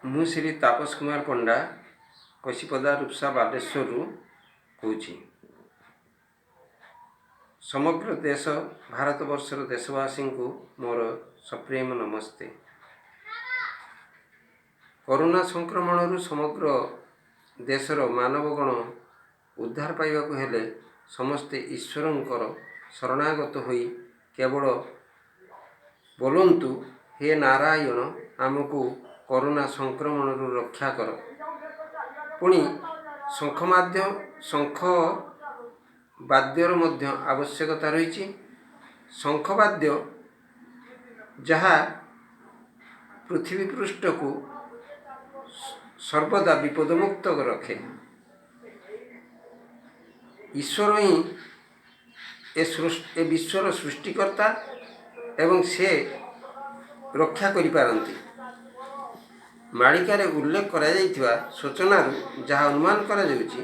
ମୁଁ ଶ୍ରୀ ତାପସ କୁମାର ପଣ୍ଡା, କଶିପଦା, ରୂପସା, ବାଲେଶ୍ୱରରୁ କହୁଛି। ସମଗ୍ର ଦେଶ ଭାରତବର୍ଷର ଦେଶବାସୀଙ୍କୁ ମୋର ସପ୍ରେମ ନମସ୍ତେ। କରୋନା ସଂକ୍ରମଣରୁ ସମଗ୍ର ଦେଶର ମାନବଗଣ ଉଦ୍ଧାର ପାଇବାକୁ ହେଲେ ସମସ୍ତେ ଈଶ୍ୱରଙ୍କର ଶରଣାଗତ ହୋଇ କେବଳ ବୋଲନ୍ତୁ, ହେ ନାରାୟଣ, ଆମକୁ କରୋନା ସଂକ୍ରମଣରୁ ରକ୍ଷା କର। ପୁଣି ଶଙ୍ଖ ମାଧ୍ୟ ଶଙ୍ଖ ବାଦ୍ୟର ମଧ୍ୟ ଆବଶ୍ୟକତା ରହିଛି। ଶଙ୍ଖ ବାଦ୍ୟ ଯାହା ପୃଥିବୀ ପୃଷ୍ଠକୁ ସର୍ବଦା ବିପଦମୁକ୍ତ ରଖେ। ଈଶ୍ୱର ହିଁ ଏ ବିଶ୍ୱର ସୃଷ୍ଟିକର୍ତ୍ତା ଏବଂ ସେ ରକ୍ଷା କରିପାରନ୍ତି। ମାଳିକାରେ ଉଲ୍ଲେଖ କରାଯାଇଥିବା ସୂଚନାରୁ ଯାହା ଅନୁମାନ କରାଯାଉଛି,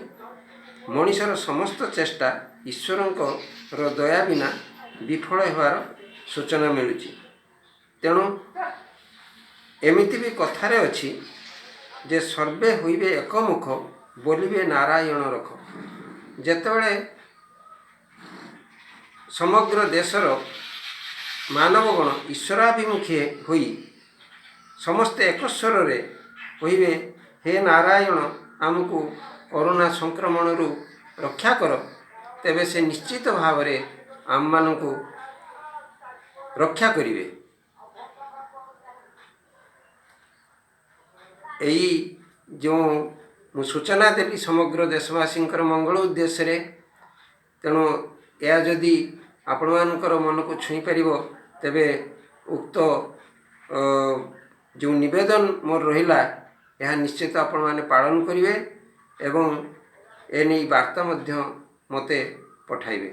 ମଣିଷର ସମସ୍ତ ଚେଷ୍ଟା ଈଶ୍ୱରଙ୍କର ଦୟା ବିନା ବିଫଳ ହେବାର ସୂଚନା ମିଳୁଛି। ତେଣୁ ଏମିତି ବି କଥାରେ ଅଛି ଯେ ସର୍ବେ ହୋଇବେ ଏକମୁଖ, ବୋଲିବେ ନାରାୟଣ ରଖ। ଯେତେବେଳେ ସମଗ୍ର ଦେଶର ମାନବଗଣ ଈଶ୍ୱରାଭିମୁଖୀ ହୋଇ ସମସ୍ତେ ଏକ ସ୍ୱରରେ କହିବେ, ହେ ନାରାୟଣ, ଆମକୁ କରୋନା ସଂକ୍ରମଣରୁ ରକ୍ଷା କର, ତେବେ ସେ ନିଶ୍ଚିତ ଭାବରେ ଆମମାନଙ୍କୁ ରକ୍ଷା କରିବେ। ଏଇ ଯେଉଁ ମୁଁ ସୂଚନା ଦେଲି ସମଗ୍ର ଦେଶବାସୀଙ୍କର ମଙ୍ଗଳ ଉଦ୍ଦେଶ୍ୟରେ, ତେଣୁ ଏହା ଯଦି ଆପଣମାନଙ୍କର ମନକୁ ଛୁଇଁ ପାରିବ, ତେବେ ଉକ୍ତ ଯେଉଁ ନିବେଦନ ମୋର ରହିଲା, ଏହା ନିଶ୍ଚିତ ଆପଣମାନେ ପାଳନ କରିବେ ଏବଂ ଏ ନେଇ ବାର୍ତ୍ତା ମଧ୍ୟ ମୋତେ ପଠାଇବେ।